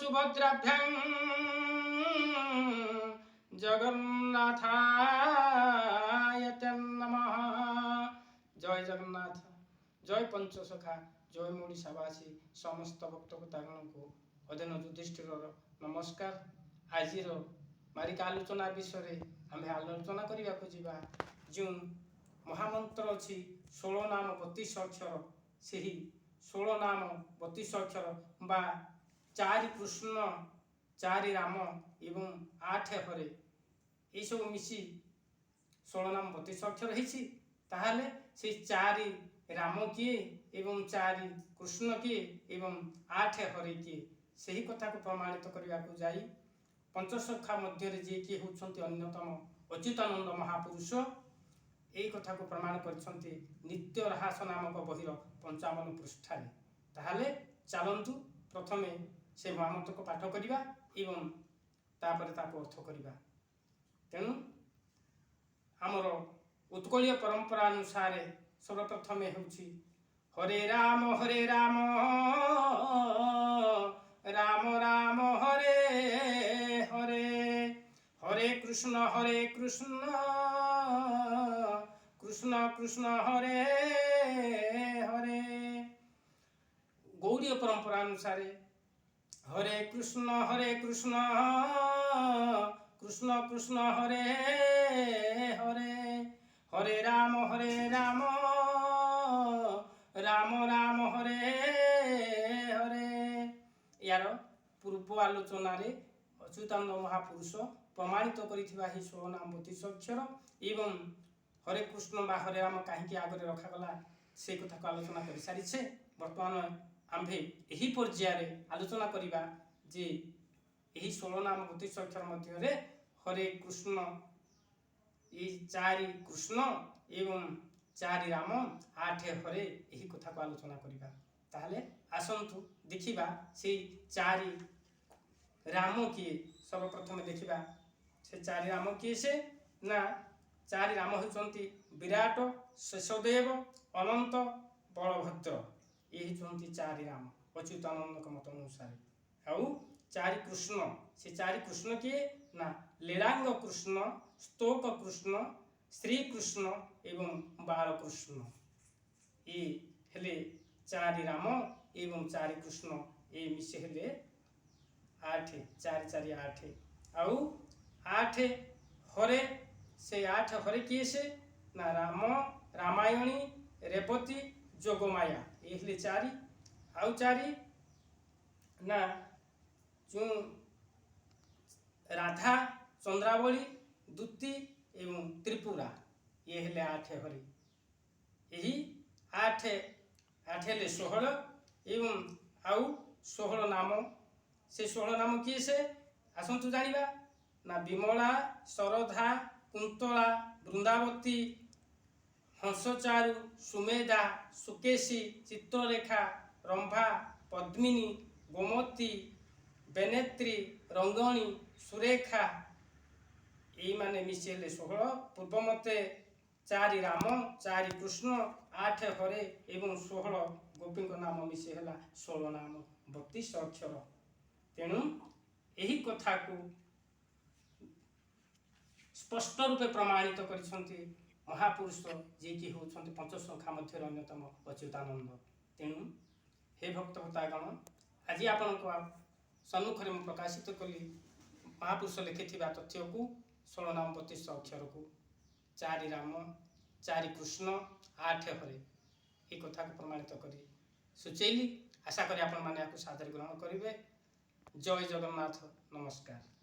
ସୁଭଦ୍ରାଭ୍ୟାଂ ଜଗନ୍ନାଥାୟ ତେ ନମଃ। ଜୟ ଜଗନ୍ନାଥ, ଜୟ ପଞ୍ଚସଖା, ଜୟ ଓଡ଼ିଶାବାସୀ। ସମସ୍ତ ଭକ୍ତଭକ୍ତାଗଣଙ୍କୁ ଅଧୀନ ଯୁଧିଷ୍ଠିରର ନମସ୍କାର। ଆଜିର ମାଳିକା ଆଲୋଚନା ବିଷୟରେ ଆମେ ଆଲୋଚନା କରିବାକୁ ଯିବା। ଯେଉଁ ମହାମନ୍ତ୍ର ଅଛି 16 ନାମ 32 ଅକ୍ଷର, ସେହି 16 ନାମ 32 ଅକ୍ଷର ବା ଚାରି କୃଷ୍ଣ, ଚାରି ରାମ ଏବଂ ଆଠ ହରେ, ଏଇସବୁ ମିଶି 16 ନାମ 32 ଅକ୍ଷର ହେଇଛି। ତାହେଲେ ସେଇ ଚାରି ରାମ କିଏ ଏବଂ ଚାରି କୃଷ୍ଣ କିଏ ଏବଂ ଆଠ ହରେ କିଏ, ସେହି କଥାକୁ ପ୍ରମାଣିତ କରିବାକୁ ଯାଇ ପଞ୍ଚସଖା ମଧ୍ୟରେ ଯିଏ କିଏ ହେଉଛନ୍ତି ଅନ୍ୟତମ ଅଚ୍ୟୁତାନନ୍ଦ ମହାପୁରୁଷ, ଏଇ କଥାକୁ ପ୍ରମାଣ କରିଛନ୍ତି ନିତ୍ୟ ରାହାସ ନାମକ ବହିର 55 ପୃଷ୍ଠାରେ। ତାହେଲେ ଚାଲନ୍ତୁ, ପ୍ରଥମେ ସେ ମହାମନ୍ତ୍ରକୁ ପାଠ କରିବା ଏବଂ ତାପରେ ତାକୁ ଅର୍ଥ କରିବା। ତେଣୁ ଆମର ଉତ୍କଳୀୟ ପରମ୍ପରା ଅନୁସାରେ ସର୍ବପ୍ରଥମେ ହେଉଛି ହରେ ରାମ ହରେ ରାମ ରାମ ରାମ ହରେ ହରେ, ହରେ କୃଷ୍ଣ ହରେ କୃଷ୍ଣ କୃଷ୍ଣ କୃଷ୍ଣ ହରେ ହରେ। ଗୌଡ଼ୀୟ ପରମ୍ପରା ଅନୁସାରେ ହରେ କୃଷ୍ଣ ହରେ କୃଷ୍ଣ କୃଷ୍ଣ କୃଷ୍ଣ ହରେ ହରେ, ହରେ ରାମ ହରେ ରାମ ରାମ ରାମ ହରେ ହରେ। ଏହାର ପୂର୍ବ ଆଲୋଚନାରେ ଅଚ୍ୟୁତାନନ୍ଦ ମହାପୁରୁଷ ପ୍ରମାଣିତ କରିଥିବା ଏହି 16 ନାମ 32 ଅକ୍ଷର ଏବଂ ହରେ କୃଷ୍ଣ ବା ହରେ ରାମ କାହିଁକି ଆଗରେ ରଖାଗଲା, ସେ କଥାକୁ ଆଲୋଚନା କରିସାରିଛେ। ବର୍ତ୍ତମାନ ଆମ୍ଭେ ଏହି ପର୍ଯ୍ୟାୟରେ ଆଲୋଚନା କରିବା ଯେ ଏହି 16 ନାମ 32 ଅକ୍ଷର ମଧ୍ୟରେ ହରେ କୃଷ୍ଣ, ଏଇ ଚାରି କୃଷ୍ଣ ଏବଂ ଚାରି ରାମ, ଆଠ ହରେ, ଏହି କଥାକୁ ଆଲୋଚନା କରିବା। ତାହେଲେ ଆସନ୍ତୁ ଦେଖିବା ସେଇ ଚାରି ରାମ କିଏ। ସର୍ବପ୍ରଥମେ ଦେଖିବା ସେ ଚାରି ରାମ କିଏ ସେ ନା, ଚାରି ରାମ ହେଉଛନ୍ତି ବିରାଟ, ଶେଷଦେବ, ଅନନ୍ତ, ବଳଭଦ୍ର। ଏ ହେଉଛନ୍ତି ଚାରି ରାମ ଅଚ୍ୟୁତାନନ୍ଦଙ୍କ ମତ ଅନୁସାରେ। ଆଉ ଚାରି କୃଷ୍ଣ, ସେ ଚାରି କୃଷ୍ଣ କିଏ ନା, ଲୀଳାଙ୍ଗ କୃଷ୍ଣ, ସ୍ତୋକ କୃଷ୍ଣ, ଶ୍ରୀକୃଷ୍ଣ ଏବଂ ବାଳକୃଷ୍ଣ। ଏ ହେଲେ ଚାରି ରାମ ଏବଂ ଚାରି କୃଷ୍ଣ, ଏ ମିଶି ହେଲେ ଆଠ। ଚାରି ଚାରି ଆଠ। ଆଉ ଆଠ ହରେ, ସେ ଆଠ ହରେ କିଏ ସେ ନା, ରାମ, ରାମାୟଣୀ, ରେବତୀ, ଯୋଗମାୟା, ଏ ହେଲେ ଚାରି। ଆଉ ଚାରି ନା ଯେଉଁ ରାଧା, ଚନ୍ଦ୍ରାବଳୀ, ଦୂତି ଏବଂ ତ୍ରିପୁରା, ଇଏ ହେଲେ ଆଠ ହରି। ଏହି ଆଠ ଆଠ ହେଲେ 16 ଏବଂ ଆଉ 16 ନାମ, ସେ 16 ନାମ କିଏ ସେ, ଆସନ୍ତୁ ଜାଣିବା ନା, ବିମଳା, ଶରଧା, କୁନ୍ତଳା, ବୃନ୍ଦାବତୀ, ହଂସଚାରୁ, ସୁମେଧା, ସୁକେଶୀ, ଚିତ୍ରରେଖା, ରମ୍ଭା, ପଦ୍ମିନୀ, ଗୋମତୀ, ବେନେତ୍ରୀ, ରଙ୍ଗଣୀ, ସୁରେଖା, ଏଇମାନେ ମିଶି ହେଲେ 16। ପୂର୍ବମତେ ଚାରି ରାମ, ଚାରି କୃଷ୍ଣ, ଆଠ ହରେ ଏବଂ 16 ଗୋପୀଙ୍କ ନାମ ମିଶି ହେଲା 16 ନାମ 32 ଅକ୍ଷର। ତେଣୁ ଏହି କଥାକୁ ସ୍ପଷ୍ଟ ରୂପେ ପ୍ରମାଣିତ କରିଛନ୍ତି ମହାପୁରୁଷ ଯିଏକି ହେଉଛନ୍ତି ପଞ୍ଚସଖା ମଧ୍ୟରେ ଅନ୍ୟତମ ଅଚ୍ୟୁତାନନ୍ଦ। ତେଣୁ ହେ ଭକ୍ତ ଭକ୍ତାଗଣ, ଆଜି ଆପଣଙ୍କ ସମ୍ମୁଖରେ ମୁଁ ପ୍ରକାଶିତ କଲି ମହାପୁରୁଷ ଲେଖିଥିବା ତଥ୍ୟକୁ, 16 ନାମ 32 ଅକ୍ଷରକୁ, ଚାରି ରାମ, ଚାରି କୃଷ୍ଣ, ଆଠ ହରେ, ଏ କଥାକୁ ପ୍ରମାଣିତ କରି ସୂଚେଇଲି। ଆଶା କରି ଆପଣମାନେ ଏହାକୁ ସାଦରେ ଗ୍ରହଣ କରିବେ। ଜୟ ଜଗନ୍ନାଥ, ନମସ୍କାର।